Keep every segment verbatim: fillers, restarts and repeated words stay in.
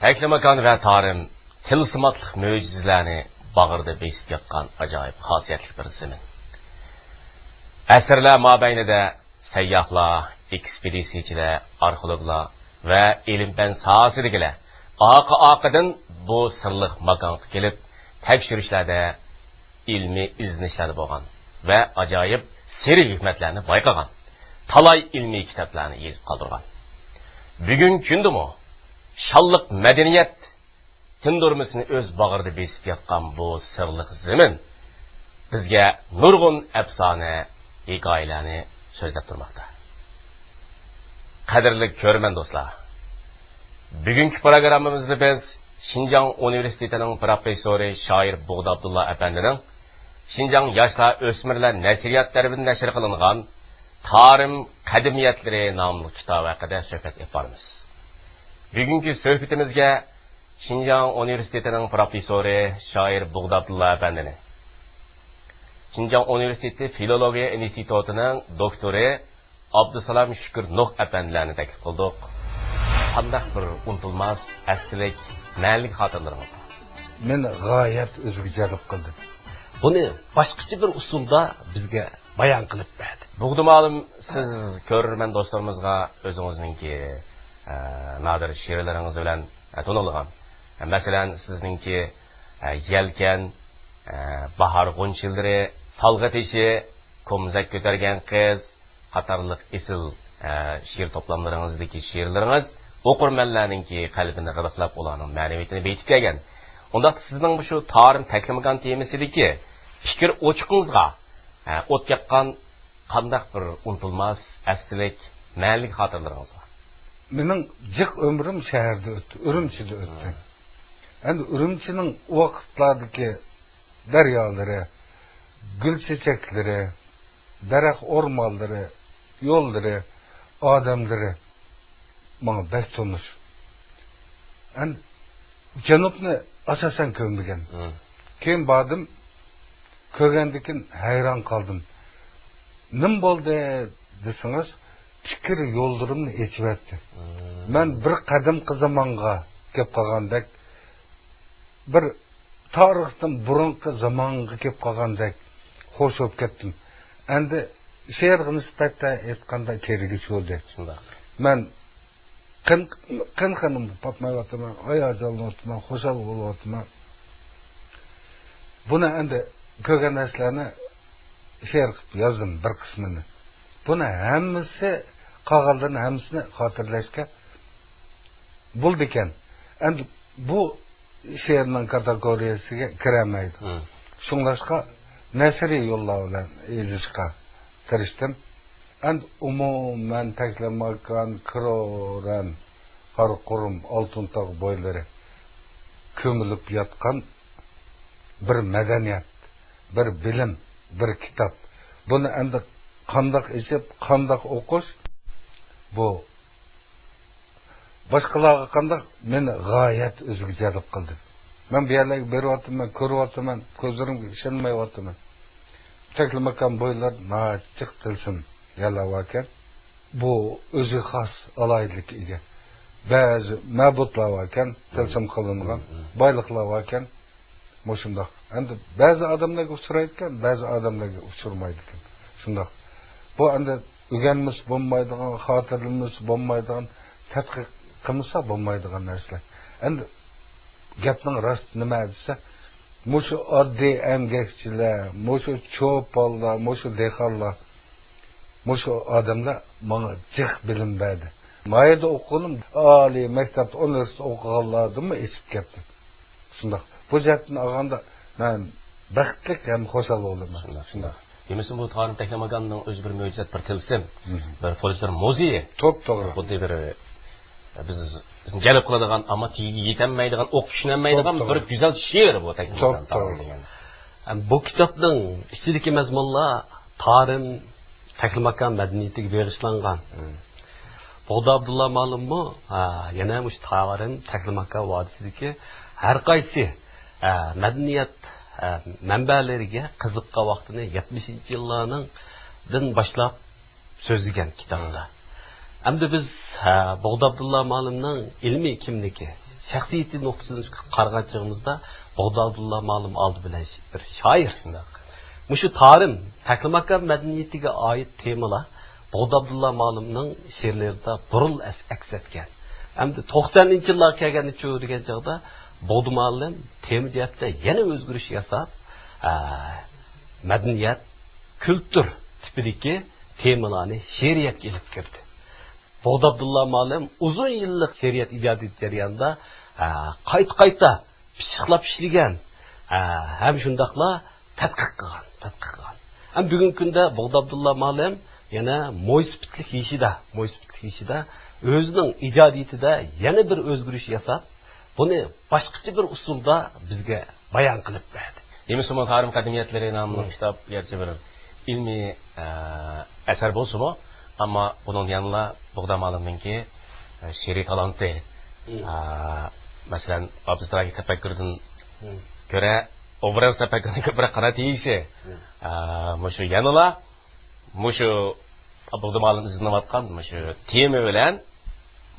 تەكلىماكان ۋە تارىم تىلسىماتلىق مۆجىزىلەرنى باغرىدا بېسىپ ياتقان ئاجايىپ خاسىيەتلىك بىر زېمىن. ئەسىرلەر مابەينىدە سەيياھلار، ئېكسپېدىتسىيەچىلەر، ئارخېئولوگلار ۋە ئىلىم-پەن ساھەسىدىكىلەر ئارقا-ئارقىدىن بۇ سىرلىق ماكانغا كېلىپ، تەكشۈرۈشلەردە ئىلمىي ئىزدىنىشلەردە بولغان ۋە ئاجايىپ سىر-ھېكمەتلەرنى بايقىغان، تالاي ئىلمىي كىتابلارنى يېزىپ قالدۇرغان. بۈگۈنكى كۈندىمۇ شانلىق مەدەنىيەت تىندۇرمىسىنى ئۆز باغرىدا بېسىپ ياتقان بۇ سىرلىق زېمىن بىزگە نۇرغۇن ئەپسانە، ھېكايىلەرنى سۆزلەپ تۇرماقتا. قەدىرلىك كۆرۈرمەن دوستلار، بۈگۈنكى پروگراممىمىزدا بىز شىنجاڭ ئۇنىۋېرسىتېتىنىڭ پروفېسسورى، شائىر بۇغدا ئابدۇللا ئەپەندىنىڭ شىنجاڭ ياشلار، ئۆسمۈرلەر نەشرىيات تەرىپىدىن نەشر قىلىنغان تارىم قەدىمىيەتلىرى ناملىق كىتابى ھەققىدە سۆھبەت ئېلىپ بارىمىز. بۈگۈنكى سۆھبىتىمىزگە شىنجاڭ ئۇنىۋېرسىتېتىنىڭ پروفېسسورى، شائىر بۇغدا ئابدۇللا ئەپەندىنى، شىنجاڭ ئۇنىۋېرسىتېتى فىلولوگىيە ئىنستىتۇتىنىڭ دوكتورى ئابدۇسالام شۈكۈر نۇھ ئەپەندىلەرنى تەكلىپ قىلدۇق. قانداق بىر ئۇنتۇلماس، ئەستىلىك، مەنىلىك خاتىرىلىرىڭىز بار؟ مېنى غايەت ئۆزىگە جەلپ قىلدى. بۇنى باشقىچە بىر ئۇسۇلدا بىزگە بايان قىلىپ بەردى. بۇغدا مۇئەللىم، سىز كۆرۈرمەن دوستلىرىمىزغا ئۆزىڭىزنىڭكى، ئە، نادىر شېئىرلىرىڭىز بىلەن، ئە، تونۇلغان. ئە، مەسىلەن، سىزنىڭكى، ئە، يەلكەن، ئە، باھار غۇنچىلىرى، سالغا تېشى، كومزەك كۆتەرگەن قىز، قاتارلىق ئېسىل، ئە، شېئىر توپلاملىرىڭىزدىكى شېئىرلىرىڭىز ئوقۇرمەنلەرنىڭكى قەلبىنى غىدىقلاپ، ئۇلارنىڭ مەنىۋىيىتىنى بېيىتىپ كەلگەن. ئۇنداقتا سىزنىڭ مۇشۇ تارىم تەكلىماكان تېمىسىدىكى پىكىر ئوچىقىڭىزغا، ئە، ئوت ياققان قانداق بىر ئۇنتۇلماس، ئەستىلىك، مەنىلىك خاتىرىلىرىڭىز بار؟ مېنىڭ جىق ئۆمرۈم شەھەردە ئۆتتى، ئۈرۈمچىدە ئۆتتى. ھە. ئەمدى ئۈرۈمچىنىڭ ئۇ ۋاقىتلاردىكى دەريالىرى، گۈل چېچەكلىرى، دەرەخ ئورمانلىرى، يوللىرى، ئادەملىرى ماڭا بەك تونۇش. ئەن-، جەنۇبنى ئاساسەن كۆرمىگەن. مم. كېيىن باردىم، كۆرگەندىكىن ھەيران قالدىم. نېمە بولدى دېسىڭىز، پىكىر يوللىرىمنى ئېچىۋەتتى. مم. مەن بىر قەدىمكى زامانغا كەپ قالغاندەك، بىر تارىختىن بۇرۇنقى زامانغا كېلىپ قالغاندەك خوش بولۇپ كەتتىم. ئەمدى شېئىرغا نىسبەتتە ئېيتقاندا كىرگۈچ بولدى. شۇنداق. مەن قىن-، قىن-قىنىم پاتمايۋاتىمەن، ھاياجانلىنىۋاتىمەن، خۇشال بولۇۋاتىمەن. بۇنى ئەمدى كۆرگەن نەرسىلەرنى شېئىر قىلىپ يازدىم بىر قىسمىنى. بۇنى ھەممىسى، قالغانلىرىنى ھەممىسىنى خاتىرىلەشكە بولىدىكەن. ئەمدى بۇ شېئىرنىڭ كاتېگورىيەسىگە كىرەلمەيدۇ. مم. شۇڭلاشقا نەسرىي يوللار بىلەن يېزىشقا تىرىشتىم. ئەمدى ئومۇمەن تەكلىماكان، كروران، قاراقۇرۇم، ئالتۇن تاغ بويلىرى كۆمۈلۈپ ياتقان بىر مەدەنىيەت، بىر بىلىم، بىر كىتاب. بۇنى ئەمدى قانداق ئېچىپ، قانداق ئوقۇش، بۇ باشقىلارغا قانداق، مېنى غايەت ئۆزىگە جەلپ قىلدى. مەن بۇ يەرلەرگە بېرىۋاتىمەن، كۆرۈۋاتىمەن، كۆزلىرىمگە ئىشەنمەيۋاتىمەن. تەكلىماكان بويلىرىدا ناھايىتى جىق تىلسىم يەرلەر باركەن. بۇ ئۆزىگە خاس ئالاھىدىلىككە ئىگە. بەزى مەبۇدلار باركەن، تىلسىم قىلىنغان، مم، مم، بايلىقلار باركەن. مۇشۇنداق. ئەمدى بەزى ئادەملەرگە ئۇچرايدىكەن، بەزى ئادەملەرگە ئۇچرىمايدىكەن. شۇنداق. بۇ ئەمدى ئۆگەنمىسە بولمايدىغان، خاتىرىلىمىسە بولمايدىغان، تەتقىق قىلمىسا بولمايدىغان نەرسىلەر. ئەمدى گەپنىڭ راستى نېمە دېسە، مۇشۇ ئاددىي ئەمگەكچىلەر، مۇشۇ چوپانلار، مۇشۇ دېھقانلار، مۇشۇ ئادەملەر ماڭا جىق بىلىم بەردى. ما يەردە ئوقۇغىنىم ئالىي مەكتەپتە، ئۇنىۋېرسىتېتتا ئوقۇغانلاردىنمۇ ئېشىپ كەتتى. شۇنداق. بۇ جەھەتتىن ئالغاندا، مەن بەختلىك ھەم خۇشال بولىمەن. شۇنداق، شۇنداق. دېمىسىمۇ، تارىم تەكلىماكاننىڭ ئۆزى بىر مۆجىزات، بىر تىلسىم، مم، بىر فولكلور مۇزېيى. توپتوغرا. خۇددى بىر، بىز، بىزنى جەلپ قىلىدىغان، ئەمما تېگىگە يېتەلمەيدىغان، ئوقۇپ چۈشىنەلمەيدىغان بىر توپتوغرا. گۈزەل شېئىر بۇ تەكلىماكان، توپتوغرا، تارىم دېگەن. بۇ كىتابنىڭ ئىچىدىكى مەزمۇنلار تارىم، تەكلىماكان مەدەنىيىتىگە بېغىشلانغان. مم. بۇغدا ئابدۇللا مۇئەللىممۇ، ئە، يەنە مۇشۇ تارىم، تەكلىماكان ۋادىسىدىكى ھەر قايسى، ئە، مەدەنىيەت، ئە، مەنبەلىرىگە قىزىققان ۋاقتىنى يەتمىشىنچى يىللارنىڭدىن باشلاپ سۆزلىگەن كىتابتا. مم. ئەمدى بىز، ئە، بۇغدا ئابدۇللا مۇئەللىمنىڭ ئىلمىي كىملىكى، شەخسىيىتى نۇقتىسىدىن قارىغان چېغىمىزدا، بوغدا ئابدۇللا مۇئەللىم ئالدى بىلەن بىر شائىر. شۇنداق. مۇشۇ تارىم، تەكلىماكان مەدەنىيىتىگە ئائىت تېمىلار بوغدا ئابدۇللا مۇئەللىمنىڭ شېئىرلىرىدا بۇرۇن ئەس-، ئەكس ئەتكەن. ئەمدى توقسەنىنچى يىللارغا كەلگەندىچۇ دېگەن چاغدا، بوغدا مۇئەللىم تېما جەھەتتە يەنە ئۆزگىرىش ياساپ، ئە، مەدەنىيەت، كۈلتۈر تىپىدىكى تېمىلارنى شېئىرىيەتكە ئېلىپ كىردى. بوغدا ئابدۇللا مۇئەللىم ئۇزۇن يىللىق شېئىرىيەت ئىجادىيىتى جەريانىدا، ئە، قايتا-قايتا پىششىقلاپ ئىشلىگەن، ئە، ھەم شۇنداقلا تەتقىق قىلغان، تەتقىق قىلغان. ھەم بۈگۈنكى كۈندە بوغدا ئابدۇللا مۇئەللىم يەنە مويسىپىتلىك يېشىدا، مويسىپىتلىك يېشىدا ئۆزىنىڭ ئىجادىيىتىدە يەنە بىر ئۆزگىرىش ياساپ، بۇنى باشقىچە بىر ئۇسۇلدا بىزگە بايان قىلىپ بەردى. دېمىسىمۇ، تارىم قەدىمىيەتلىرى ناملىق مم. كىتاب گەرچە بىر ئىلمىي، ئە، ئەسەر بولسىمۇ، ئەمما بۇنىڭ يەنىلا بوغدا مۇئەللىمنىڭكى، ئە، شېئىرىي تالانتى، مم. ئە، مەسىلەن، ئابستراكت تەپەككۇردىن مم. كۆرە ئوبراز تەپەككۇرنى كۆپرەك قارا تېگىشى، مم. ئە، مۇشۇ يەنىلا مۇشۇ بوغدا مۇئەللىم ئىزدىنىۋاتقان مۇشۇ تېما بىلەن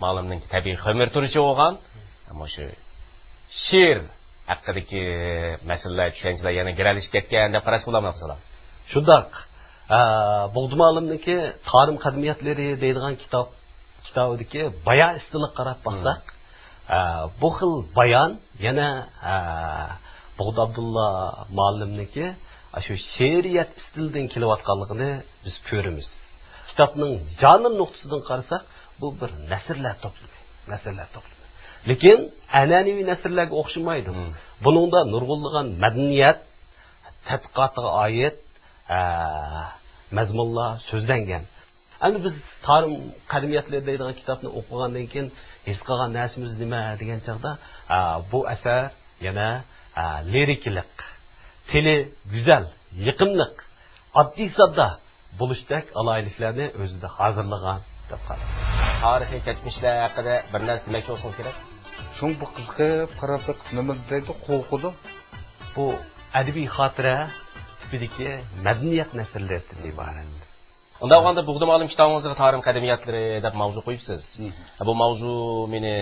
مۇئەللىمنىڭ تەبىئىي خىمىر تۇرۇشى بولغان، مۇشۇ شېئىر ھەققىدىكى مەسىلىلەر، چۈشەنچىلەر يەنە گىرەلىشىپ كەتكەن دەپ قاراشقا بولامدۇ، مەسىلەن؟ شۇنداق. ئە، بوغدا مۇئەللىمنىڭكى تارىم قەدىمىيەتلىرى دەيدىغان كىتاب، كىتابىدىكى بايان ئىستىلىغا قاراپ باقساق، مم. ئە، بۇ خىل بايان يەنە، ئە، بوغدا ئابدۇللا مۇئەللىمنىڭكى ئاشۇ شېئىرىيەت ئىستىلىدىن كېلىۋاتقانلىقىنى بىز كۆرىمىز. كىتابنىڭ ژانىر نۇقتىسىدىن قارىساق، بۇ بىر نەسرلەر توپلىمى، نەسرلەر توپلىمى. لېكىن ئەنئەنىۋى نەسرلەرگە ئوخشىمايدۇ. مم. بۇنىڭدا نۇرغۇنلىغان مەدەنىيەت، تەتقىقاتىغا ئائىت، ئە، مەزمۇنلار سۆزلەنگەن. ئەمدى بىز تارىم قەدىمىيەتلىرى دەيدىغان كىتابنى ئوقۇغاندىن كېيىن ھېس قىلغان نەرسىمىز نېمە دېگەن چاغدا، ئە، بۇ ئەسەر يەنە، ئە، لىرىكىلىق، تىلى گۈزەل، يېقىملىق، ئاددىي ساددا بولۇشتەك ئالاھىدىلىكلەرنى ئۆزىدە ھازىرلىغان دەپ قارايمەن. تارىخىي كەچمىشلەر ھەققىدە بىر نەرسە دېمەكچى بولسىڭىز كېرەك. شۇڭا بۇ قىزىقىپ قاراپ بېقىپ نېمە دەيدۇ، قورقىدۇ. بۇ ئەدەبىي خاتىرە تىپىدىكى مەدەنىيەت نەسرلىرىدىن ئىبارەت. ئۇنداق بولغاندا، بوغدا مۇئەللىم، كىتابىڭىزغا تارىم قەدىمىيەتلىرى دەپ ماۋزۇ قويۇپسىز. مم. بۇ ماۋزۇ مېنى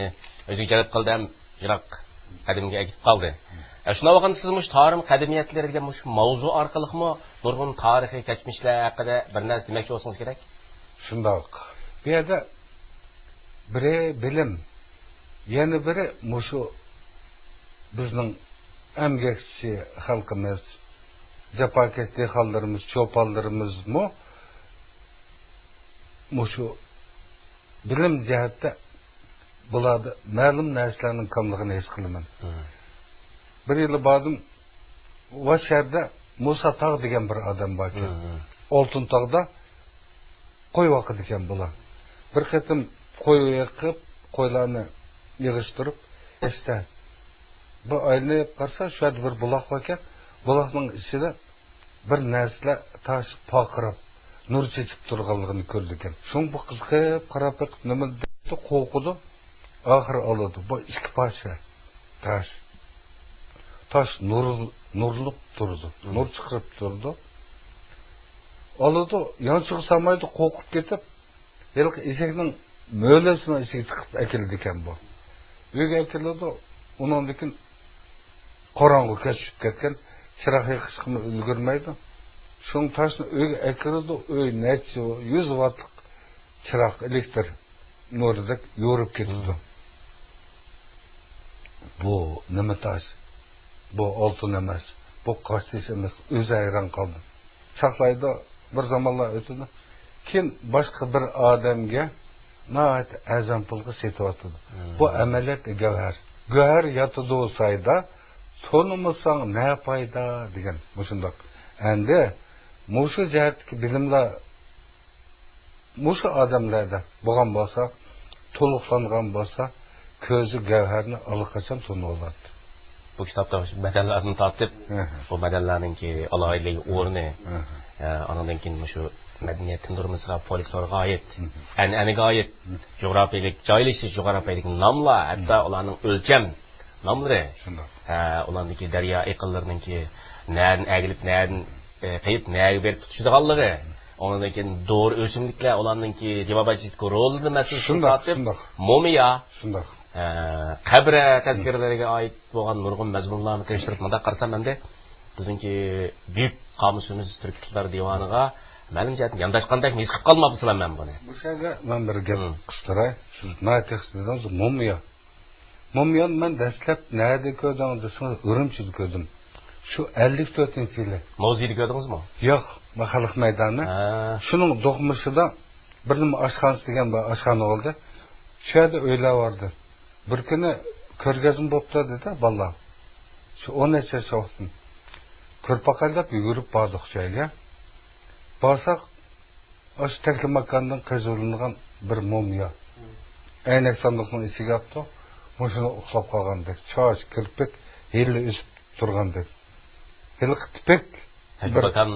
ئۆزىگە جەلپ قىلدى ھەم يىراق قەدىمگە ئەكېتىپ قالدى. مم. ئە، شۇنداق بولغاندا، سىز مۇشۇ تارىم قەدىمىيەتلىرى دېگەن مۇشۇ ماۋزۇ ئارقىلىقمۇ نۇرغۇن تارىخىي كەچمىشلەر ھەققىدە بىر نەرسە دېمەكچى بولسىڭىز كېرەك؟ شۇنداق. بۇ يەردە بىرى بىلىم، يەنە بىرى مۇشۇ بىزنىڭ ئەمگەكچى خەلقىمىز، جاپاكەش دېھقانلىرىمىز، چوپانلىرىمىزمۇ مۇشۇ بىلىم جەھەتتە بۇلاردا مەلۇم نەرسىلەرنىڭ كاملىقىنى ھېس قىلىمەن. مم. بىر يىلى باردىم، ۋاششەھەردە مۇسا تاغ دېگەن بىر ئادەم باركەن. مم. ئالتۇن تاغدا قوي باقىدىكەن بۇلار. بىر قېتىم قوي يېقىپ، قويلارنى يىغىشتۇرۇپ، ئەستە بىر ئايلىنىپ قارىسا، شۇ يەردە بىر بۇلاق باركەن. بۇلاقنىڭ ئىچىدە بىر نەرسىلەر تاش پارقىراپ، نۇر چېچىپ تۇرغانلىقىنى كۆرىدىكەن. شۇڭا بۇ قىزىقىپ قاراپ بېقىپ، نېمە دەيدۇ، قورقىدۇ. ئاخىرى ئالىدۇ. بۇ ئىككى پارچە تاش. تاش نۇر، نۇرلۇق تۇرىدۇ. مم. نۇر چىقىرىپ تۇرىدۇ. ئالىدۇ، يانچۇقى سالمايدۇ، قورقۇپ كېتىپ، ھېلىقى ئېشەكنىڭ مۆلىسىنىڭ ئىچىگە تىقىپ ئەكېلىدىكەن بۇ. ئۆيگە ئەكېلىدۇ، ئۇنىڭدىن كېيىن قاراڭغۇ كەچ چۈشۈپ كەتكەن، چىراغ يېقىشقىمۇ ئۈلگۈرمەيدۇ. شۇڭا تاشنى ئۆيگە ئەكىرىدۇ، ئۆي نەچچە يۈز ۋاتلىق چىراغ، ئېلېكتىر نۇرىدەك يورۇپ كېتىدۇ. مم. بۇ نېمە تاش؟ بۇ ئالتۇن ئەمەس، بۇ قاشتېشى ئەمەس، ئۆزى ھەيران قالدى. چاقلايدۇ، بىر زامانلار ئۆتىدۇ. كېيىن باشقا بىر ئادەمگە ناھايىتى ئەرزان پۇلغا سېتىۋاتىدۇ. مم. بۇ ئەمەلىيەتتە گەۋھەر. گۆھەر ياتىدۇ سايدا، تونۇمىساڭ نە پايدا دېگەن مۇشۇنداق. ئەمدى مۇشۇ جەھەتتىكى بىلىملەر مۇشۇ ئادەملەردە بولغان بولسا، تولۇقلانغان بولسا، كۆزى گەۋھەرنى ئاللىقاچان تونۇۋالاتتى. بۇ كىتابتا مۇشۇ مەدەنلەرنى تارتىپ، ئەھە. بۇ مەدەنلەرنىڭكى ئالاھىدىلىكى، ئورنى، ئەھە. ئە، ئانىڭدىن كېيىن مۇشۇ مەدەنىيەت تىندۇرمىسىغا، فولكلورغا ئائىت، ئەھە. ئەنئەنىگە ئائىت، ئەھە. جۇغراپىيەلىك جايلىشىش، جۇغراپىيەلىك ناملار، ھەتتا ئەھە. ئۇلارنىڭ ئۆلچەم ناملىرى، شۇنداق. ئە، ئۇلاردىكى دەريا ئېقىنلىرىنىڭكى نەدىن ئەگىلىپ، نەدىن، ئە، قېيىپ، نەگە بېرىپ تۇتىشىدىغانلىقى، ئۇنىڭدىن كېيىن دورا ئۆسۈملۈكلەر، ئۇلارنىڭكى دېموكراتىك رولىنى مەسىلىسىدىن شۇنداق، تارتىپ، شۇنداق. مۇمىيا، شۇنداق. ئە، قەبرە تەزكىرىلىرىگە ئائىت بولغان نۇرغۇن مەزمۇنلارنى قىياشتۇرۇپ مۇنداق قارىسام ئەمدى بىزنىڭكى بۈيۈك قامۇسىمىز تۈركىي تىللار دىۋانىغا مەلۇم جەھەتتىن يانداشقاندەك ھېس قىلىپ قالماپسىلەر مەن بۇنى. بۇ يەرگە مەن بىر گەپ قىستۇراي. سىز ناھايىتى ياخشى دېدىڭىز، مۇمىيا. مۇمىيانى مەن دەسلەپ نەدە كۆردۈڭ دېسىڭىز، ئۈرۈمچىدە كۆردۈم. شۇ ئەللىك تۆتىنچى يىلى. مۇزېيدا كۆردىڭىزمۇ؟ ياق، مۇ خەلق مەيدانى. ھە. شۇنىڭ دوقمۇشىدا بىر نېمە ئاشخانىسى دېگەن بىر ئاشخانا بولدى. شۇ يەردە ئۆيلەر باردى. بىر كۈنى كۆرگەزمە بوپتۇ دېدى بالىلار. شۇ ئون نەچچە ياش ۋاقتىم. كۆرۈپ باقايلى دەپ يۈگۈرۈپ باردۇق شۇ يەرگە. بارساق، ئاشۇ تەكلىماكاندىن قېزىۋېلىنغان بىر مۇمىيا. ئەينەك ساندۇقنىڭ ئىچىگە ئاپتۇ. مۇشۇنى ئۇخلاپ قالغاندەك. چاچ، كىرپىك، ھېلى ئۆسۈپ تۇرغاندەك. ھېلىقى تىپىك. تەكلىماكان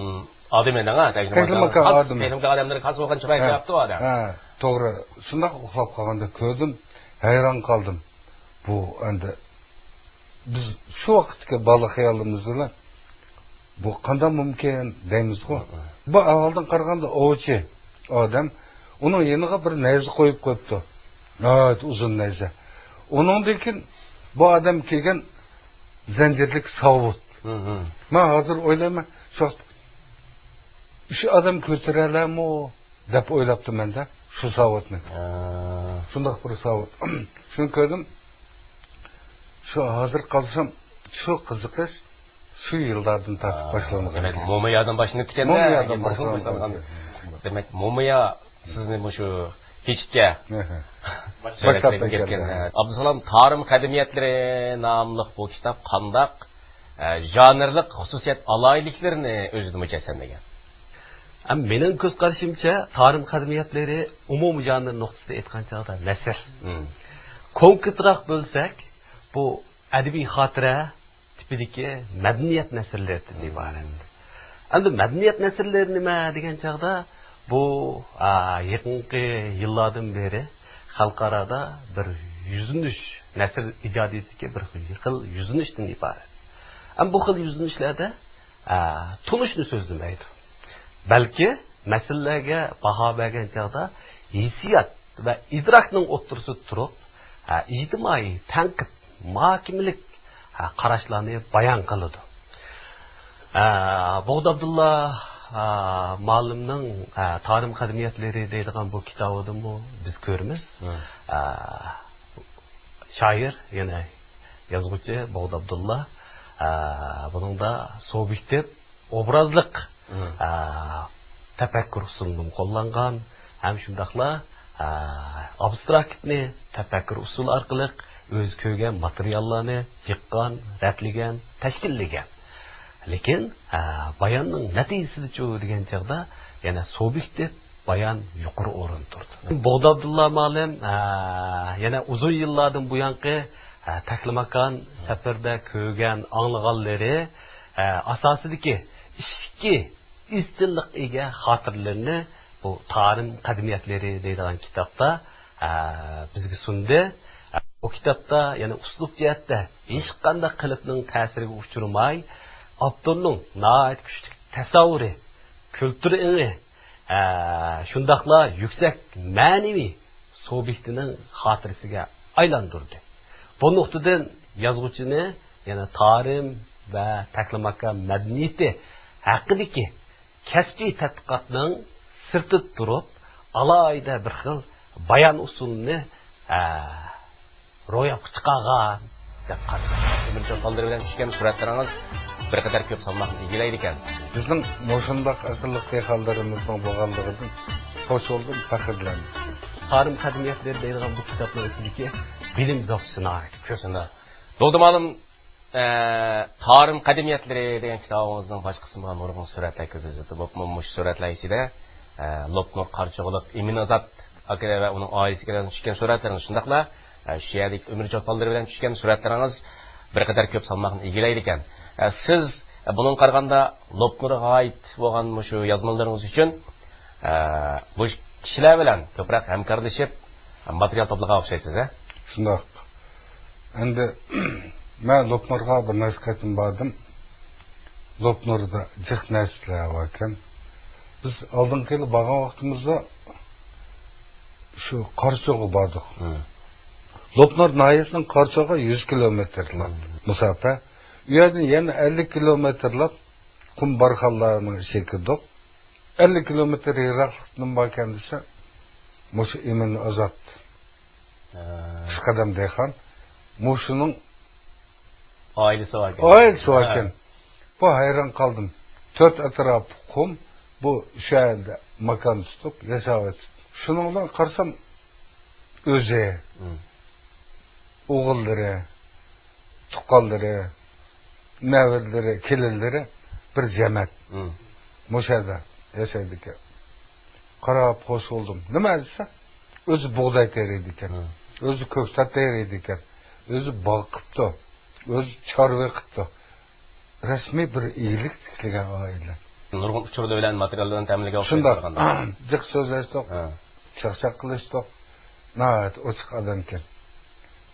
ئادىمى ئەنە، ھە؟ تەكلىماكان تەكلىماكان خاس، ئادىمى. تەكلىماكان ئادەملىرى خاس بولغان چىراي ھە. قىلىپتۇ ئادەم. ھە، توغرا. شۇنداق ئۇخلاپ قالغاندەك كۆردۈم. ھەيران قالدىم. بۇ ئەمدى بىز شۇ ۋاقىتتىكى بالا خىيالىمىز بىلەن بۇ قانداق مۇمكىن دەيمىزغۇ. ھە، ھە. بۇ ئەھۋالدىن قارىغاندا ئوۋچى ئادەم، ئۇنىڭ يېنىغا بىر نەيزە قويۇپ قويۇپتۇ. ناھايىتى ئۇزۇن نەيزە. ئۇنىڭدىن كېيىن بۇ ئادەم كىيگەن زەنجىرلىك ساۋۇت. ھە، ھە. مەن ھازىر ئويلايمەن، شۇ ۋاقىت شۇ ئادەم كۆتۈرەلەرمۇ؟ دەپ ئويلاپتىمەن-دە، شۇ ساۋۇتنى. ھە. شۇنداق بىر ساۋۇت. شۇنى كۆردۈم. شۇ ھازىر قالسام، شۇ قىزىقىش شۇ يىللاردىن تارتىپ ھە، باشلانغان دېمەك، ئىكەن. مومىيادىن باشلىنىپتىكەن-دە، مومىيادىن باشلانغان. باشلانغان. دېمەك، مومىيا سىزنى مۇشۇ كېچىتكە ھە، ھە. باشلاپ باشلاپ بەرگەن. ئەۋەتكەن. ئابدۇسالام، تارىم قەدىمىيەتلىرى ناملىق بۇ كىتاب قانداق ئە، ژانىرلىق خۇسۇسىيەت ئالاھىدىلىكلىرىنى ئۆزىدە مۇجەسسەملىگەن. ئەمما مېنىڭ كۆز قارىشىمچە، تارىم قەدىمىيەتلىرى ئومۇمىي ژانىر نۇقتىسىدا ئېيتقان چاغدا نەسر. مم. كونكرېتراق بۆلسەك، بۇ ئەدەبىي خاتىرە تىپىدىكى مەدەنىيەت نەسرلىرىدىن ئىبارەت. ئەمدى مەدەنىيەت نەسرلىرى نېمە دېگەن چاغدا، بۇ، ئا، يېقىنقى يىللاردىن بېرى خەلقئارادا بىر يۈزلىنىش، نەسر ئىجادىيىتىدىكى بىر خىل يۈزلىنىشتىن ئىبارەت. ئەمما بۇ خىل يۈزلىنىشلەردە، ئا، تونۇشنى سۆزلىمەيدۇ. بەلكى مەسىلىلەرگە باھا بەرگەن چاغدا ھېسسىيات ۋە ئىدراكنىڭ ئوتتۇرىسىدا تۇرۇپ، ئا، ئىجتىمائىي تەنقىد، مۇھاكىمىلىك، ھە، قاراشلارنى بايان قىلىدۇ. ھە، بوغدا ئابدۇللا، ھە، مۇئەللىمنىڭ، ھە، تارىم قەدىمىيەتلىرى دەيدىغان بۇ كىتابىدىمۇ بىز كۆرىمىز. ھە. ھە، شائىر، يەنى يازغۇچى بوغدا ئابدۇللا، ھە، بۇنىڭدا سۇبيېكتىپ ئوبرازلىق، مم. ئە، تەپەككۇر ئۇسۇلىنىمۇ قوللانغان ھەم شۇنداقلا، ئە، ئابستراكتنى تەپەككۇر ئۇسۇلى ئارقىلىق ئۆزى كۆرگەن ماتېرىياللارنى يىغقان، رەتلىگەن، تەشكىللىگەن. لېكىن، ئە، باياننىڭ نەتىجىسىدىچۇ دېگەن چاغدا يەنە سۇبيېكتىپ بايان يۇقىرى ئورۇندا تۇرىدۇ. بوغدا ئابدۇللا مۇئەللىم، ئە، يەنە ئۇزۇن يىللاردىن بۇيانقى، ئە، تەكلىماكان سەپىرىدە كۆرگەن، ئاڭلىغانلىرى، ئە، ئاساسىدىكى ئىككى ئىزچىللىققا ئىگە خاتىرىلىرىنى بۇ تارىم قەدىمىيەتلىرى دەيدىغان كىتابتا، ئە، بىزگە سۇندى. ئە، بۇ كىتابتا يەنە ئۇسلۇب جەھەتتە ھېچقانداق قېلىپنىڭ تەسىرىگە ئۇچرىماي، ئاپتورنىڭ ناھايىتى كۈچلۈك تەسەۋۋۇرى، كۈلتۈر ئېڭى، ئە، شۇنداقلا يۈكسەك مەنىۋى سۇبيېكتىنىڭ خاتىرىسىگە ئايلاندۇردى. بۇ نۇقتىدىن يازغۇچىنى يەنە تارىم ۋە تەكلىماكان مەدەنىيىتى ھەققىدىكى كەسپىي تەتقىقاتنىڭ سىرتىدا تۇرۇپ، ئالاھىدە بىر خىل بايان ئۇسۇلىنى، ئە، روياپقا چىقارغان دەپ قارىساق. ئۆمۈرجان تاللىرى بىلەن چۈشكەن سۈرەتلىرىڭىز بىر قەدەر كۆپ سالماقنى ئىگىلەيدىكەن. بىزنىڭ مۇشۇنداق ئەقىللىق دېھقانلىرىمىزنىڭ بولغانلىقىدىن خوش بولدۇم، پەخىرلەندىم. تارىم قەدىمىيەتلىرى دەيدىغان بۇ كىتابنىڭ ئىچىدىكى بىلىم زاپىسى ناھايىتى كۆپ. شۇنداق. بولدى مالىم، ئە، تارىم قەدىمىيەتلىرى دېگەن كىتابىڭىزنىڭ باش قىسمىغا نۇرغۇن سۈرەتلەر كىرگۈزۈلدى. بولۇپمۇ مۇشۇ سۈرەتلەر ئىچىدە، ئە، لوپنۇر قارىچۇغلۇق ئىمىنئازاد ئاكا ۋە ئۇنىڭ ئائىلىسىگە چۈشكەن سۈرەتلىرىڭىز، شۇنداقلا، ئە، شۇ يەردىكى ئۆمۈر چولپانلىرى بىلەن چۈشكەن سۈرەتلىرىڭىز بىر قەدەر كۆپ سالماقنى ئىگىلەيدىكەن. ئە، سىز، ئە، بۇنىڭغا قارىغاندا لوپنۇرغا ئائىت بولغان مۇشۇ يازمىلىرىڭىز ئۈچۈن، ئە، بۇ كىشىلەر بىلەن كۆپرەك ھەمكارلىشىپ، ماتېرىيال توپلىغان ئوخشايسىز، ھە؟ شۇنداق. ئەمدى مەن لوپنۇرغا بىر نەچچە قېتىم باردىم. لوپنۇردا جىق نەرسىلەر باركەن. بىز ئالدىنقى يىلى بارغان ۋاقتىمىزدا شۇ قارىچۇغا باردۇق. ھە. لوپنۇر ناھىيەسىنىڭ قارىچوغى يۈز كىلومېتىرلىق مۇساپە. ئۇ يەردىن يەنە ئەللىك كىلومېتىرلىق قۇم بارخانلارنىڭ ئىچىگە كىردۇق. ئەللىك كىلومېتىر يىراقلىقتىن باركەن دېسە، مۇشۇ ئىمىن ئازات. ھە. پېشقەدەم دېھقان. مۇشۇنىڭ ئائىلىسى باركەن. ئائىلىسى باركەن. ھە. بۇ ھەيران قالدىم. تۆت ئەتراپ قۇم، بۇ شۇ يەردە ماكان تۇتۇپ ياشاۋاتىدۇ. شۇنىڭ بىلەن قارىسام، ئۆزى، ھە، ئوغۇللىرى، تۇغقانلىرى، نەۋرىلىرى، كېلىنلىرى بىر جەمەت. ھە. مۇشۇ يەردە ياشايدىكەن. قاراپ خوش بولدۇم. نېمە دېسە، ئۆزى بۇغداي تېرىيدىكەن. ھە. ئۆزى كۆكتات تېرىيدىكەن. ئۆزى باغ قىپتۇ. ئۆزى چارۋا قىپتۇ. رەسمىي بىر ئىگىلىك تىكلىگەن ئائىلە. نۇرغۇن ئۇچۇرلار بىلەن، ماتېرىياللار بىلەن تەمىنلىگەن ئوخشايدۇ شۇنداق. قارىغاندا. جىق سۆزلەشتۇق، ھە، چاقچاق قىلىشتۇق. ناھايىتى ئوچۇق ئادەمكەن.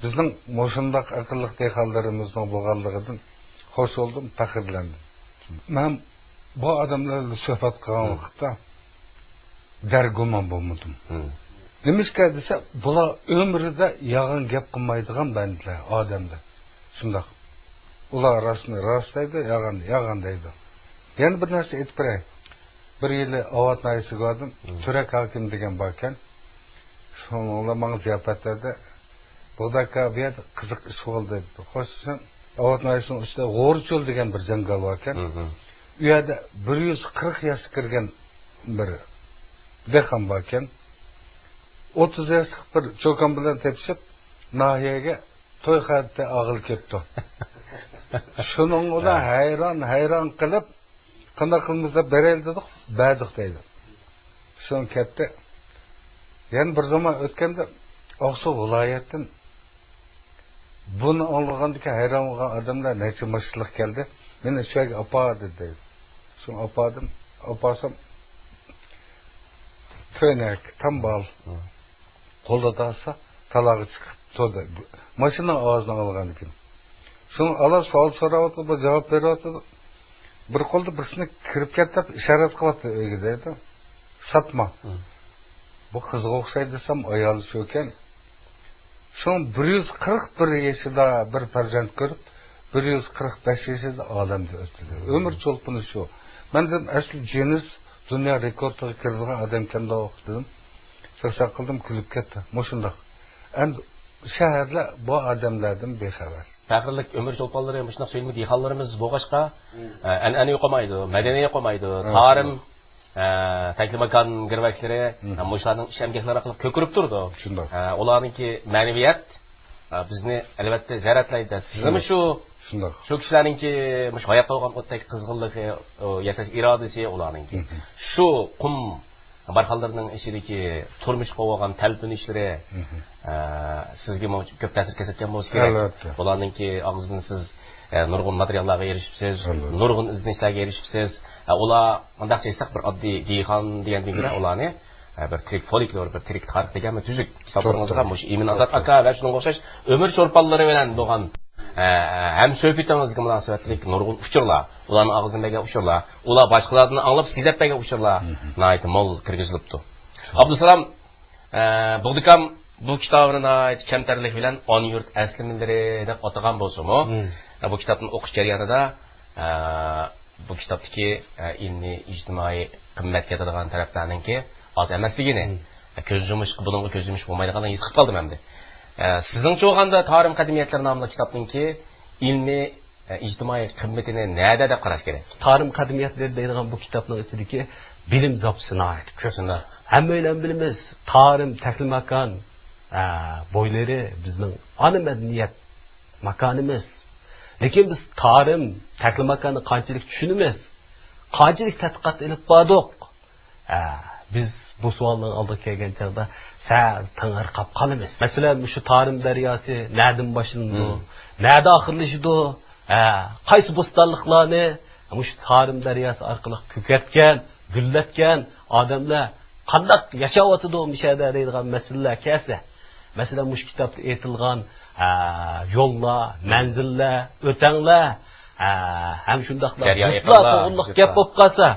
بىزنىڭ مۇشۇنداق ئەقىللىق دېھقانلىرىمىزنىڭ بولغانلىقىدىن خوش بولدۇم، پەخىرلەندىم. مەن بۇ ئادەملەر بىلەن سۆھبەت قىلغان، ھە، ۋاقىتتا دەرگۇمان بولمىدىم. ھە. نېمىشقا دېسە، بۇلار ئۆمرىدە يالغان گەپ قىلمايدىغان بەندىلەر، ئادەملەر. شۇنداق. ئۇلار راستنى راست دەيدۇ، يالغاننى يالغان دەيدۇ. يەنە بىر نەرسە ئېيتىپ بېرەي. بىر يىلى ئاۋات ناھىيەسىگە باردىم. ھە. تۈرەك ھاكىمى دېگەن باركەن. شۇنىڭلار ماڭا زىياپەتلەردە، «بۇغداي ئاكا، بۇ يەردە قىزىق ئىش بولدى» دېدى. خوش، سەن ئاۋات ناھىيەسىنىڭ ئۈستىدە غورچۆل دېگەن بىر جاڭگال باركەن. ھە، ھە. ئۇ يەردە بىر يۈز قىرىق ياشقا كىرگەن بىر دېھقان باركەن. ئوتتۇز ياشلىق بىر چوكان بىلەن تېپىشىپ، ناھىيەگە توي خەتى ئالغىلى كەپتۇ. شۇنىڭ بىلەن، ھە، ھەيران، ھەيران قېلىپ، «قانداق قىلىمىز دەپ بېرەيلى» دېدۇق، «بەردۇق» دەيدۇ. شۇڭا كەتتى. يەنە بىر زامان ئۆتكەندە، ئاقسۇ ۋىلايەتتىن بۇنى ئاڭلىغاندىكىن ھەيران بولغان ئادەملەر نەچچە ماشىنىلىق كەلدى. «مېنى شۇ يەرگە ئاپار» دېدى. شۇڭا ئاپاردىم. ئاپارسام، كۆينەك، تامبال. ھە. قولىدا ئالسا، تالاغا چىقىپ تۇردى. ماشىنىنىڭ ئاۋازىنى ئاڭلىغاندىكىن. شۇڭا ئالا سوئال سوراۋاتىدۇ، بۇ جاۋاب بېرىۋاتىدۇ. بىر قولدا بىرسىنى «كىرىپ كەت» دەپ ئىشارەت قىلىۋاتىدۇ ئۆيگە دەيدۇ. ساتما. ھە. بۇ قىزغا ئوخشايدۇ دېسەم، ئايالى شۇكەن. شۇڭا بىر يۈز قىرىق بىر يېشىدا بىر پەرزەنت كۆرۈپ، بىر يۈز قىرىق بەش يېشىدا ئالەمدىن ئۆتتى. ھە. ئۆمۈر چولپىنى شۇ. مەن دېدىم، ئەسلى جېنىس دۇنيا رېكورتىغا كىرىدىغان ئادەمكەندۇ دېدىم. چاقچاق قىلدىم، كۈلۈپ كەتتى. مۇشۇنداق. ئەمدى شەھەرلەر بۇ ئادەملەردىن بىخەۋەر. پەخىرلىك ئۆمۈر چولپانلىرى مۇشۇنداق سۆيۈملۈك دېھقانلىرىمىز بولغاچقا، مم، ئە، ئەنئەنە يوقالمايدۇ، مەدەنىيەت يوقالمايدۇ، ھە، تارىم، شۇنداق، ئە، تەكلىماكان گىرۋەكلىرى، مم، ھە، مۇشۇلارنىڭ ئىش ئەمگەكلىرى ئارقىلىق كۆكىرىپ تۇرىدۇ. شۇنداق. ئە، ئۇلارنىڭكى مەنىۋىيەت، ئە، بىزنى ئەلۋەتتە زەرەتلەيدۇ. سىزمۇ شۇنداق، شۇ، شۇنداق، شۇ كىشىلەرنىڭكى مۇشۇ ھاياتتا بولغان ئوتتەك قىزغىنلىقى، ئۇ ياشاش ئىرادىسى ئۇلارنىڭكى. مم. شۇ قۇم بارخانلىرىنىڭ ئىچىدىكى تۇرمۇشقا بولغان تەلپۈنۈشلىرى، مم، ئە، سىزگىمۇ كۆپ تەسىر كۆرسەتكەن بولسا كېرەك. ئەلۋەتتە. بۇلارنىڭكى ئاغزىدىن سىز، ئە، نۇرغۇن ماتېرىياللارغا ئېرىشىپسىز، ئەلۋەتتە، نۇرغۇن ئىزدىنىشلەرگە ئېرىشىپسىز. ئە، ئۇلار مۇنداقچە ئېيتساق، بىر ئاددىي دېھقان دېگەندىن كۆرە، ئۇلارنى، ئە، بىر تىرىك فولكلور، بىر تىرىك تارىخ دېگەنمۇ تۈزۈك. كىتابلىرىڭىزغا، توغرا، مۇشۇ ئىمىن ئازات، توغرا، ئاكا ۋە شۇنىڭغا ئوخشاش ئۆمۈر چولپانلىرى بىلەن بولغان، ئە، ھەمسۆھبىتىڭىزگە مۇناسىۋەتلىك نۇرغۇن ئۇچۇرلار، ئۇلارنىڭ ئاغزىدىن بەرگەن ئۇچۇرلار، ئۇلار باشقىلاردىن ئاڭلاپ سېزىپ بەرگەن ئۇچۇرلار، مم، ناھايىتى مول كىرگۈزۈلۈپتۇ. ئابدۇسالام، ئە، بۇغدىكام بۇ كىتابىنى ناھايىتى كەمتەرلىك بىلەن ئانا يۇرت ئەسلىمىلىرى دەپ ئاتىغان بولسىمۇ، مم، ئە، بۇ كىتابنى ئوقۇش جەريانىدا، ئە، بۇ كىتابتىكى، ئە، ئىلمىي، ئىجتىمائىي قىممەتكە يەتىدىغان تەرەپلەرنىڭكى ئاز ئەمەسلىكىنى، مم، ئە، كۆز يۇمۇش، بۇنىڭغا كۆز يۇمۇش بولمايدىغانلىقىنى ھېس قىلىپ قالدىم ئەمدى. ئە، سىزنىڭچە بولغاندا تارىم قەدىمىيەتلىرى ناملىق كىتابنىڭكى ئىلمىي، ئە، ئىجتىمائىي قىممىتىنى نەدە دەپ قاراش كېرەك؟ تارىم قەدىمىيەتلىرى دەيدىغان بۇ كىتابنىڭ ئىچىدىكى بىلىم زاپىسى ناھايىتى كۆپ. شۇنداق. ھەممەيلەن بىلىمىز، تارىم، تەكلىماكان، ئە، بويلىرى بىزنىڭ ئانا مەدەنىيەت ماكانىمىز. لېكىن بىز تارىم، تەكلىماكاننى قانچىلىك چۈشىنىمىز؟ قانچىلىك تەتقىقات ئېلىپ باردۇق؟ ھە، بىز بۇ سوئالنىڭ ئالدىغا كەلگەن چاغدا سەل تېڭىرقاپ قالىمىز. مەسىلەن، مۇشۇ تارىم دەرياسى نەدىن باشلىنىدۇ؟ مم. نەدە ئاخىرلىشىدۇ؟ ھە، قايسى بوستانلىقلارنى مۇشۇ تارىم دەرياسى ئارقىلىق كۆكەرتكەن، گۈللەتكەن ئادەملەر قانداق ياشاۋاتىدۇ مۇشۇ يەردە دەيدىغان مەسىلىلەر كەلسە، مەسىلەن، مۇشۇ كىتابتا ئېيتىلغان، ئە، يوللار، مەنزىللەر، ئۆتەڭلەر، ئە، ھەم شۇنداقلا دەريا يۇرتلار يېقىنلار، توغرىلىق گەپ بولۇپ قالسا،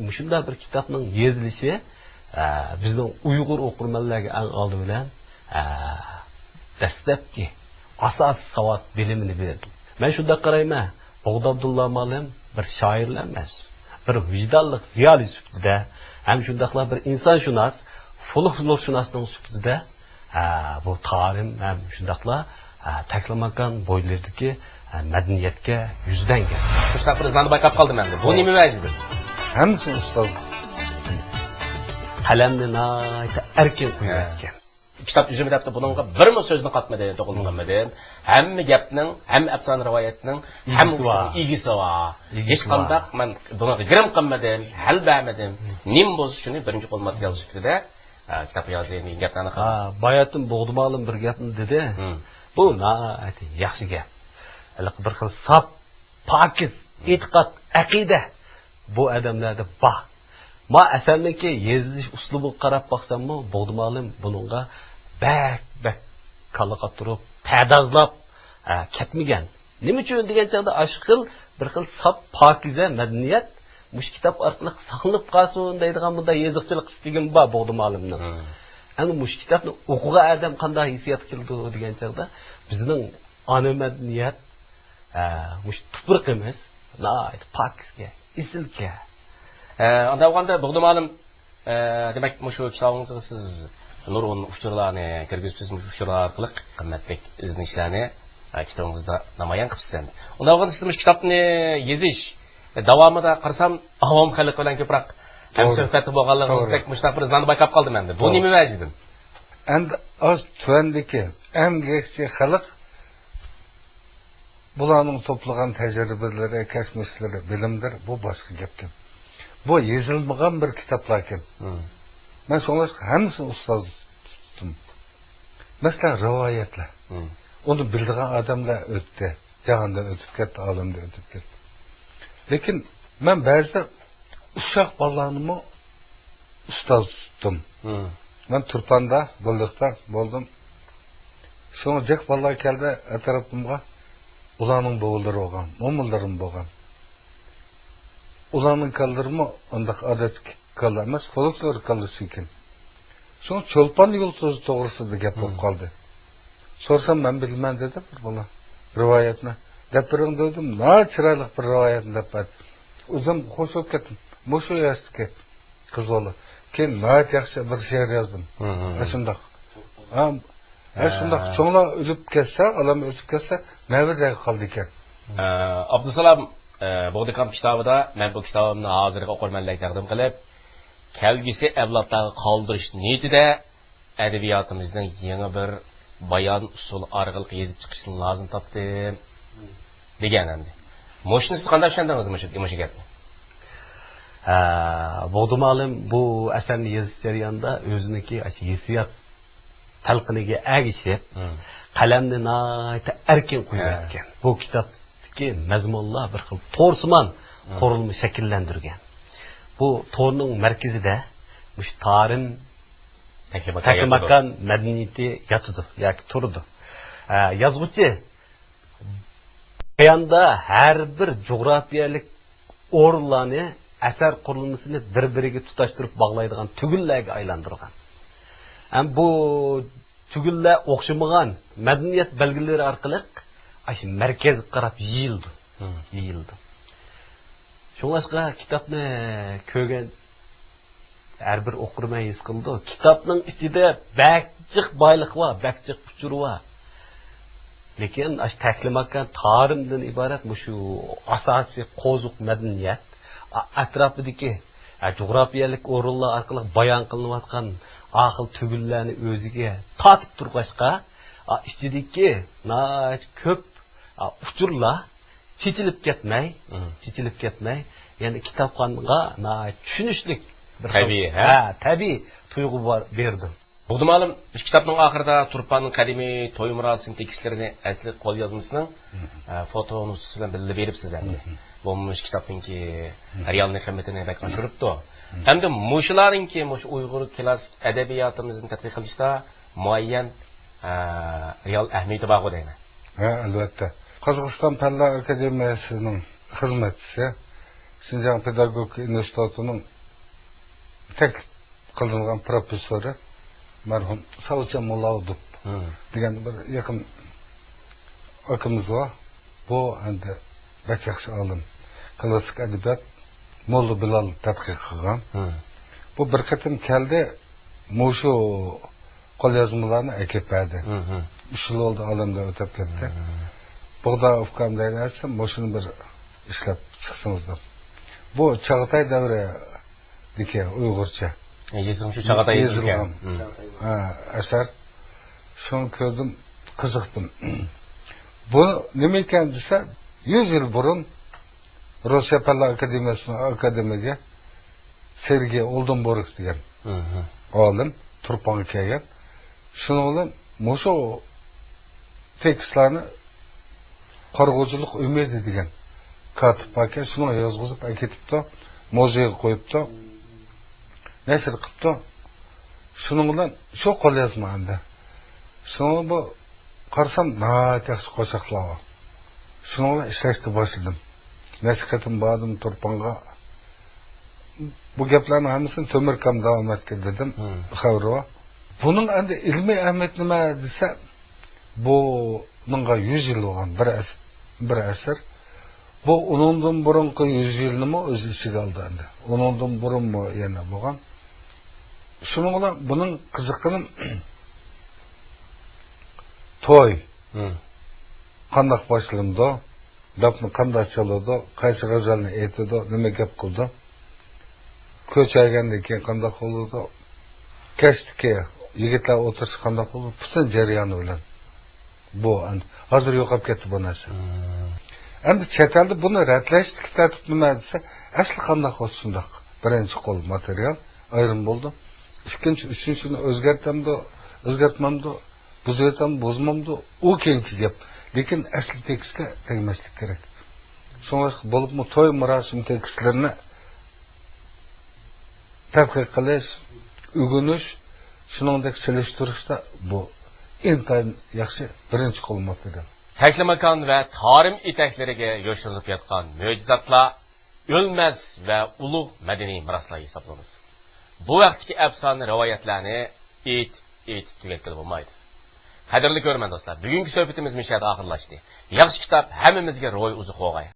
مۇشۇنداق بىر كىتابنىڭ يېزىلىشى، ئە، بىزنىڭ ئۇيغۇر ئوقۇرمەنلەرگە ئەڭ ئالدى بىلەن، ئە، دەسلەپكى ئاساسىي ساۋات بىلىمىنى بېرىدۇ. مەن شۇنداق قارايمەن، بوغدا ئابدۇللا مۇئەللىم بىر شائىرلا ئەمەس، بىر ۋىجدانلىق زىيالىي سۈپىتىدە، ھەم شۇنداقلا بىر ئىنسانشۇناس، فولكلورشۇناسنىڭ سۈپىتىدە، ھە، بۇ تارىم ھەم شۇنداقلا، ھە، تەكلىماكان بويلىرىدىكى، ھە، مەدەنىيەتكە يۈزلەنگەن. مۇشۇنداق بىر زاندا بايقاپ قالدىم ئەمدى. بۇ نېمە ۋەجىدىن؟ ھەممىسى ئۇستاز. قەلەمنى ناھايىتى ئەركىن قويۇۋەتكەن. كىتاب ئۈزۈمى دەپتۇ، بۇنىڭغا بىرمۇ سۆزنى قاتمىدىم، توقۇلدۇرمىدىم. ھەممە گەپنىڭ، ھەممە ئەپسانە رىۋايەتنىڭ، ھەممە ئىگىسى بار. ئىگىسى بار. ھېچقانداق مەن بۇنىڭغا گىرىم قىلمىدىم، ھەل بەرمىدىم. نېمە بولسا شۇنى بىرىنچى قول ماتېرىيال سۈپىتىدە، ئە، كىتاب يازدىم دېگەن گەپنى ئاڭلىدىم. ھا، باياتىن بوغدا مۇئەللىم بىر گەپنى دېدى. بۇ ناھايىتى ياخشى گەپ. ھېلىقى بىر خىل ساپ پاكىز ئېتىقاد، ئەقىدە بۇ ئادەملەردە بار. ما ئەسەرنىڭكى يېزىلىش ئۇسلۇبىغا قاراپ باقساممۇ، بوغدا مۇئەللىم بۇنىڭغا بەك، بەك كاللا قاتۇرۇپ، پەردازلاپ، ئە، كەتمىگەن. نېمە ئۈچۈن دېگەن چاغدا، ئاشۇ خىل بىر خىل ساپ پاكىزە مەدەنىيەت مۇشۇ كىتاب ئارقىلىق ساقلىنىپ قالسۇن دەيدىغان بۇنداق يېزىقچىلىق ئىستىكىم بار بوغدا مۇئەللىمنىڭ. ئەمما مۇشۇ كىتابنى ئوقۇغان ئادەم قانداق ھېسسىيات كېلىدۇ دېگەن چاغدا، بىزنىڭ ئانا مەدەنىيەت، ئە، مۇشۇ تۇپرىقىمىز ناھايىتى پاكىزكەن، ئېسىلكەن. ئە، ئانداق بولغاندا، بوغدا مۇئەللىم، ئە، دېمەك، مۇشۇ كىتابىڭىزغا سىز نۇرغۇن ئۇچۇرلارنى كىرگۈزۈپسىز، مۇشۇ ئۇچۇرلار ئارقىلىق قىممەتلىك ئىزدىنىشلەرنى، ئە، كىتابىڭىزدا نامايان قىپسىز ئەمدى. ئۇنداق بولغاندا، سىز مۇشۇ كىتابنى يېزىش داۋامىدا قارىسام، ئاۋام خەلقى بىلەن كۆپرەك توغرا. ھەمسۆھبەتتە بولغانلىقىڭىزدەك، توغرا، مۇشۇنداق بىر زاندا بايقاپ قالدىم ئەمدى. بۇ توغرا. نېمە ۋەجىدىن؟ ئەمدى ئاز تۆۋەندىكى ئەمگەكچى خەلق بۇلارنىڭ توپلىغان تەجرىبىلىرى، كەچمىشلىرى، بىلىملىرى، بۇ باشقا گەپكەن. بۇ يېزىلمىغان بىر كىتابلاركەن. مەن شۇڭلاشقا ھەممىسىنى ئۇستاز تۇتتۇم. مەسىلەن، رىۋايەتلەر. ئۇنى بىلىدىغان ئادەملەر ئۆتتى. جاھاندىن ئۆتۈپ كەتتى، ئالەمدىن ئۆتۈپ كەتتى. لېكىن مەن بەزىدە ئۇششاق بالىلارنىمۇ ئۇستاز تۇتتۇم. مەن تۇرپاندا، بوللىقتا بولدۇم. شۇڭا جىق بالىلار كەلدى ئەتراپىمغا. ئۇلارنىڭ بوۋىلىرى بولغان، مومىلىرىمۇ بولغان. ئۇلارنىڭ كالىلىرىمۇ ئانداق ئادەتتىكى كالىلار ئەمەس، فولكلور كالىلىسى ئىكەن. شۇڭا چولپان يۇلتۇزى توغرىسىدا گەپ بولۇپ قالدى. سورىسام، مەن بىلىمەن دېدى بىر بالا. رىۋايەتنى دەپ بېرىڭ دېدىم. ناھايىتى چىرايلىق بىر رىۋايەتنى دەپ بەردى. ئۆزۈم خوش بولۇپ كەتتىم. مۇشۇ ياشتىكى قىز بالا. كېيىن ناھايىتى ياخشى بىر شېئىر يازدىم. ئاشۇنداق. ھە، شۇنداق. چوڭلار ئۆلۈپ كەتسە، ئالەم ئۆتۈپ كەتسە، نەۋرىلەرگە قالىدىكەن. ئە، ئابدۇسالام، ئە، بوغدىكام كىتابىدا، مەن بۇ كىتابىمنى ھازىرقى ئوقۇرمەنلەرگە تەقدىم قىلىپ، كەلگۈسى ئەۋلادلارغا قالدۇرۇش نىيىتىدە ئەدەبىياتىمىزنىڭ يېڭى بىر بايان ئۇسۇلى ئارقىلىق يېزىپ چىقىشنى لازىم تاپتىم، دېگەن ئەمدى. مۇشۇنى سىز قانداق چۈشەندىڭىز، مۇشۇ، مۇشۇ گەپنى؟ ھە، بوغدا مۇئەللىم بۇ ئەسەرنى يېزىش جەريانىدا ئۆزىنىڭكى ئاشۇ ھېسسىيات تەلقىنىگە ئەگىشىپ، قەلەمنى ناھايىتى ئەركىن قويۇۋەتكەن. بۇ كىتابتىكى مەزمۇنلار بىر خىل تورسىمان قۇرۇلما شەكىللەندۈرگەن. بۇ تورنىڭ مەركىزىدە مۇشۇ تارىم، تەكلىماكان مەدەنىيىتى ياتىدۇ ياكى تۇرىدۇ. ئە، يازغۇچى باياندا ھەر بىر جۇغراپىيەلىك ئورۇنلارنى، ئەسەر قۇرۇلمىسىنى بىر-بىرىگە تۇتاشتۇرۇپ باغلايدىغان تۈگۈنلەرگە ئايلاندۇرغان. ھەم بۇ تۈگۈنلەر ئوخشىمىغان مەدەنىيەت بەلگىلىرى ئارقىلىق ئاشۇ مەركەزگە قاراپ يېيىلىدۇ. يېيىلىدۇ. شۇڭلاشقا كىتابنى كۆرگەن ھەر بىر ئوقۇرمەن ھېس قىلىدۇ. كىتابنىڭ ئىچىدە بەك جىق بايلىق بار، بەك جىق ئۇچۇر بار. لېكىن ئاشۇ تەكلىماكان تارىمدىن ئىبارەت مۇشۇ ئاساسىي قوزۇق مەدەنىيەت، ئا-، ئەتراپىدىكى، ئە، جۇغراپىيەلىك ئورۇنلار ئارقىلىق بايان قىلىنىۋاتقان ئاخىل تۈگۈنلەرنى ئۆزىگە تارتىپ تۇرغاچقا، ئا، ئىچىدىكى ناھايىتى كۆپ، ئا، ئۇچۇرلار چېچىلىپ كەتمەي، چېچىلىپ كەتمەي، يەنە كىتابخانغا ناھايىتى چۈشىنىشلىك بىر خىل، تەبىئىي، ھە؟ ھە، تەبىئىي تۇيغۇ بار، بېرىدۇ. بۇغدا مۇئەللىم، شۇ كىتابنىڭ ئاخىرىدا تۇرپاننىڭ قەدىمىي توي مۇراسىمى تېكىستلىرىنى ئەسلى قوليازمىسىنىڭ، ئە، فوتو نۇسخىسى بىلەن بىللە بېرىپسىز ئەمدى. بۇ مۇشۇ كىتابنىڭكى رېئالنىي قىممىتىنى بەك ئاشۇرۇپتۇ. ئەمدى مۇشۇلارنىڭكى، مۇشۇ ئۇيغۇر كلاسسىك ئەدەبىياتىمىزنى تەتقىق قىلىشتا مۇئەييەن، ئە، رېئال ئەھمىيىتى بارغۇ دەيمەن. ھە، ئەلۋەتتە. قازاقىستان پەنلەر ئاكادېمىيەسىنىڭ خىزمەتچىسى، شىنجاڭ پېداگوگىكا ئىنستىتۇتىنىڭ تەكلىپ قىلىنغان پروفېسسورى مەرھۇم ساۋچى مۇلاۋدۇپ مم. دېگەن بىر يېقىن ئاكىمىز بار. بۇ ئەمدى بەك ياخشى ئالىم. كلاسسىك ئەدەبىيات، موللا بىلال تەتقىق قىلغان. مم. بۇ بىر قېتىم كەلدى، مۇشۇ قوليازمىلارنى ئەكېلىپ بەردى. مم. ئۈچ يىل بولدى، ئالەمدىن ئۆتۈپ كەتتى. مم. بۇغداي ئۇكام دەيدۇ، ئەسلى مۇشۇنى بىر ئىشلەپ چىقسىڭىز دەپ. بۇ چاغاتاي دەۋرى دىكى ئۇيغۇرچە. يېزىلغان شۇ چاغاتاي يېزىلغان. يېزىلغان. مم. ھە، ئەسەر. شۇنى كۆردۈم، قىزىقتىم. بۇ نېمە ئىكەن دېسە، يۈز يىل بۇرۇن روسىيە پەنلەر ئاكادېمىيەسىنىڭ ئاكادېمىكى سېرگېي ئولدېنبورگ دېگەن مم. ئالىم تۇرپانغا كەلگەن. شۇنىڭ بىلەن مۇشۇ تېكىستلارنى قارىغۇچىلىق ئۈمىدى دېگەن كاتىپ باركەن، شۇنىڭ يازغۇزۇپ ئەكېتىپتۇ، مۇزېيغا قويۇپتۇ، نەشر قىپتۇ. شۇنىڭ بىلەن شۇ قوليازما ئەمدى. شۇنىڭ بۇ قارىسام ناھايىتى ياخشى قوشاقلار بار. شۇنىڭ بىلەن ئىشلەشكە باشلىدىم. نەچچە قېتىم باردىم تۇرپانغا. بۇ گەپلەرنىڭ ھەممىسىنى تۆمۈر ئاكام داۋام ئەتكىن دېدىم. مم. خەۋىرى بار. بۇنىڭ ئەمدى ئىلمىي ئەھمىيىتى نېمە دېسە، بۇنىڭغا يۈز يىل بولغان بىر ئەس-، بىر ئەسەر. بۇ ئۇنىڭدىن بۇرۇنقى يۈز يىلنىمۇ ئۆز ئىچىگە ئالدى ئەمدى. ئۇنىڭدىن بۇرۇنمۇ يەنە بولغان. شۇنىڭ بىلەن بۇنىڭ قىزىقىنى توي مم. قانداق باشلىنىدۇ؟ داپنى قانداق چالىدۇ، قايسى غەزەلنى ئېيتىدۇ، نېمە گەپ قىلىدۇ، كۆچۈرگەندىن كېيىن قانداق بولىدۇ، كەچتىكى يىگىتلەر ئوتتۇرىسى قانداق بولىدۇ، پۈتۈن جەريانى بىلەن. بۇ ئەمدى ھازىر يوقاپ كەتتى بۇ نەرسە. مم. ئەمدى چەت ئەلدە بۇنى رەتلەشتىكى تەرتىپ نېمە دېسە، ئەسلى قانداق بولسا شۇنداق. بىرىنچى قول ماتېرىيال ئايرىم بولىدۇ. ئىككىنچى، ئۈچىنچىنى ئۆزگەرتەمدۇ، ئۆزگەرتمەمدۇ، بۇزۇۋېتەمدۇ، بۇزمامدۇ، ئۇ كېيىنكى گەپ. لېكىن ئەسلى تېكىستكە تەگمەسلىك كېرەك. شۇڭلاشقا بولۇپمۇ توي مۇراسىم تېكىستلىرىنى تەتقىق قىلىش، ئۆگىنىش، شۇنىڭدەك سېلىشتۇرۇشتا بۇ ئىنتايىن ياخشى بىرىنچى قول ماتېرىيال. تەكلىماكان ۋە تارىم ئېتەكلىرىگە يوشۇرۇلۇپ ياتقان مۆجىزاتلار ئۆلمەس ۋە ئۇلۇغ مەدەنىي مىراسلار ھېسابلىنىدۇ. بۇ ھەقتىكى ئەپسانە رىۋايەتلەرنى ئېيتىپ، ئېيتىپ تۈگەتكىلى بولمايدۇ. قەدىرلىك كۆرۈرمەن دوستلار، بۈگۈنكى سۆھبىتىمىز مۇشۇ يەردە ئاخىرلاشتى. ياخشى كىتاب ھەممىمىزگە روھىي ئوزۇق بولغاي.